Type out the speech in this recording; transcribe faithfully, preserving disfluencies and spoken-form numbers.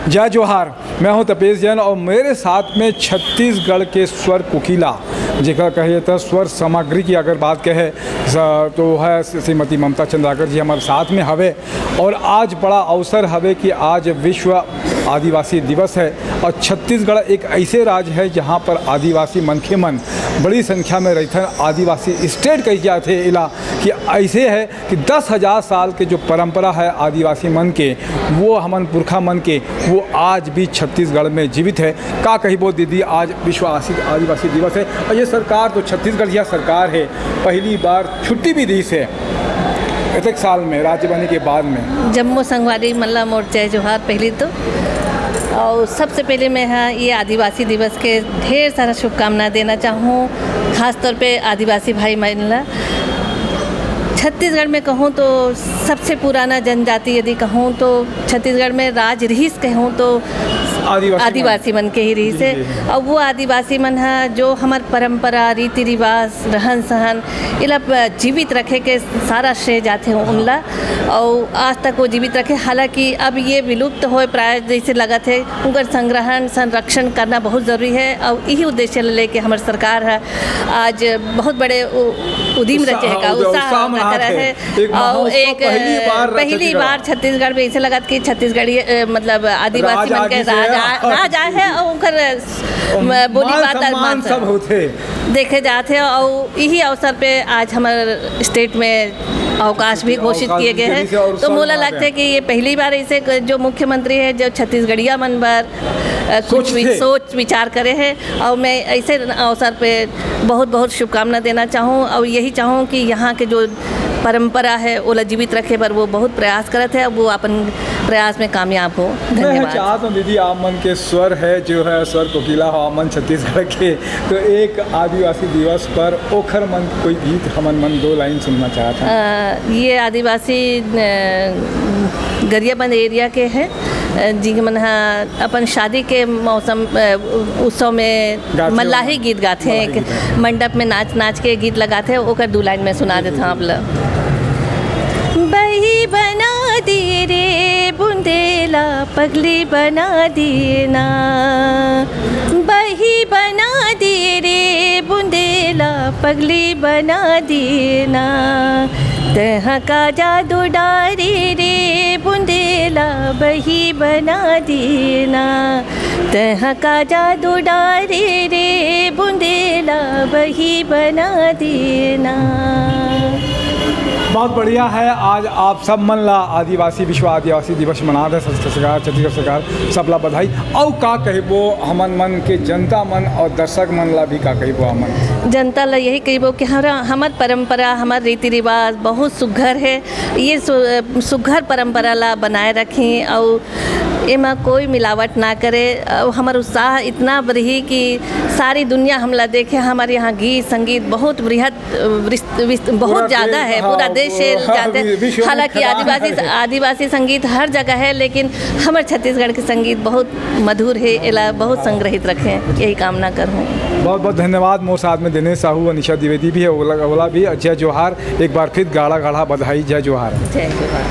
जय जोहार, मैं हूं तपेश जैन और मेरे साथ में छत्तीसगढ़ के स्वर कोकिला, जेकर कहे त स्वर सामग्री की अगर बात कहे स-, तो है श्रीमती ममता चंद्राकर जी हमारे साथ में हवे। और आज बड़ा अवसर हवे कि आज विश्व आदिवासी दिवस है और छत्तीसगढ़ एक ऐसे राज्य है जहां पर आदिवासी मनखे मन बड़ी संख्या में रहिथन। आदिवासी स्टेट कही जाथे एला कि ऐसे है कि दस हजार साल के जो परंपरा है आदिवासी मन के, वो हमन पुरखा मन के, वो आज भी छत्तीसगढ़ में जीवित है। का कहिबो दीदी, आज विश्व आसी-, आदिवासी दिवस है और ये सरकार तो छत्तीसगढ़ या सरकार है, पहली बार छुट्टी भी दी से एतेक साल में, राज्य बने के बाद में। जम्मो संगवारी मन ला मोर जय जोहार। पहली तो और सबसे पहले मैं, हाँ, ये आदिवासी दिवस के ढेर सारा शुभकामना देना चाहूँ, खास तौर पे आदिवासी भाई मन ला। छत्तीसगढ़ में कहूँ तो सबसे पुराना जनजाति यदि कहूँ तो छत्तीसगढ़ में राज रिहिस कहूँ तो आदिवासी मन। आदिवासी मन के ही रिहिस जी, है। जी। और वो आदिवासी मन ह जो हमर परंपरा, रीति रिवाज, रहन सहन, एला प-, जीवित रखे के सारा श्रेय जाथे उनला। और आज तक वो जीवित रखे, हालांकि अब ये विलुप्त होए प्राय जैसे लगत है, उनकर संग्रहण, संरक्षण करना बहुत जरूरी है। और यही उद्देश्य ले लेके हमर सरकार है आज बहुत बड़े उ-, उदिम उत्साह, रचे का, हाँ, उत्साह उत्साह मनात करे है। है। एक और महोत्सव एक, पहली बार पहली छत्तीसगढ़। बार छत्तीसगढ़ में ऐसे लगत कि छत्तीसगढ़ी, अ, मतलब आदिवासी राज मन के आगे से राज आ-, और राज आए है और उनकर, अ, म-, बोली मान बात, सम्मान मान सब होथे। देखे जात है। और यही अवसर पे आज हमर स्टेट में अवकाश भी घोषित अवकाश किए गए हैं। जैसे और तो मोला सम्मान लगता है। है कि ये पहली बार ऐसे क-, जो मुख्यमंत्री है, जो छत्तीसगढ़िया मन बर, अ, कुछ सोच भी थे। सोच विचार करे हैं। और मैं ऐसे अवसर पे बहुत बहुत शुभकामना देना चाहूँ और यही चाहूँ कि यहाँ के जो परंपरा है, ओला जीवित रखे बर वो बहुत प्रयास करत है। अब वो अपन प्रयास में कामयाब हो। मैं धन्यवाद। चाहत हूँ दीदी, आप मन के स्वर है, जो है स्वर कोकिला हो, आप मन छत्तीसगढ़ के, तो एक आदिवासी दिवस पर ओखर मन कोई गीत हमन मन दो लाइन सुनना चाहत हन। अ, ये आदिवासी, अ, गरियाबंद एरिया के हैं, अ, जिनके मन ह अपन शादी के मौसम, अ, उत्सव में गाथे मल्लाही ओमन। गीत गाथे, मल्लाही एक गीत है। मंडप में नाच नाच के गीत लगाथे, ओकर दू लाइन में सुना देथव आप ल। बही बना दे रे बुंदेला, पगली बना देना। बही बना दे रे बुंदेला, पगली बना देना। तह का जादू डारे रे बुंदेला, बही बना देना। तह का जादू डारे रे बुंदेला, बही बना देना। बहुत बढ़िया है। आज आप सब मन ला आदिवासी, विश्व आदिवासी दिवस मनात है। छत्तीसगढ़ सरकार, छत्तीसगढ़ सरकार सबला बधाई। अउ का कहिबो हमन मन के जनता मन और दर्शक मन ला भी का कहिबो हमन? जनता ला यही कहिबो कि हमारा, हमर परंपरा, हमर रीति रिवाज बहुत सुघर है। ये सु-, सुघर परंपरा ला बनाए रखें और एमा कोई मिलावट ना करे। और हमर उत्साह इतना बढ़ी कि सारी दुनिया हमला देखे। हमारे यहाँ गीत संगीत बहुत बृहद, विस्त-, विस्त-, बहुत पूरा ज़्यादा देश, है, हाँ, पूरा देश से वो, जाते हैं। वि-, विश्व में हालांकि फैला आदिवासी, है। आदिवासी संगीत हर जगह है, लेकिन हमर छत्तीसगढ़ के संगीत बहुत मधुर है, एला बहुत संग्रहित रखें, यही कामना करहूँ। बहुत बहुत धन्यवाद। मोर साथ में दिनेश साहू, अनिशा द्विवेदी भी है, ओला, ओला भी जय जोहार, एक बार फिर गाड़ा गाड़ा बधाई, जय जोहार। जय जोहार।